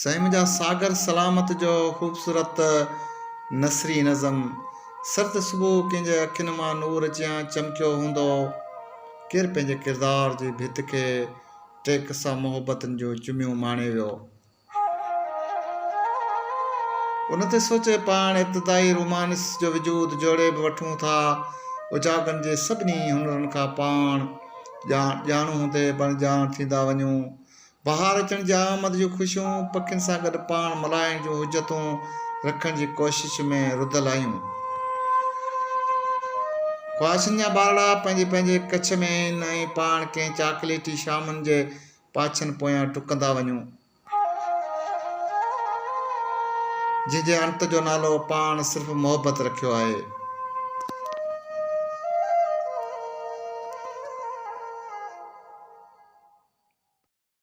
سائين منهنجا ساگر سلامت جو خوبصورت نثري نظم سرد صبح ڪنهن جي اکين مان نور جيان چمڪيو هوندو. ڪير پنهنجي ڪردار جي ڀت کي ٽيڪ سان محبتن جون چميون ماڻي ويو. ان تي سوچي پاڻ ابتدائي رومانس جو وجود جوڙي به وٺون ٿا. اجاڳن جي سڀني هنرن کان پاڻ ڄاڻو هوندي به اڻڄاڻ ٿيندا وڃون. بهار اچڻ جي آمد جون خوشيون پکين سان گڏ پاڻ ملهائڻ جون حجتون رکڻ جي ڪوشش ۾ رڌل آهيون. خواهشن جا ٻارڙا پنهنجي پنهنجي ڪڇ ۾ آهن ۽ پاڻ ڪنهن چاڪليٽي شامن جي پاڇن پويان ڊڪندا وڃون. جنهن جي انت جو نالو پاڻ صرف محبت رکيو آهي.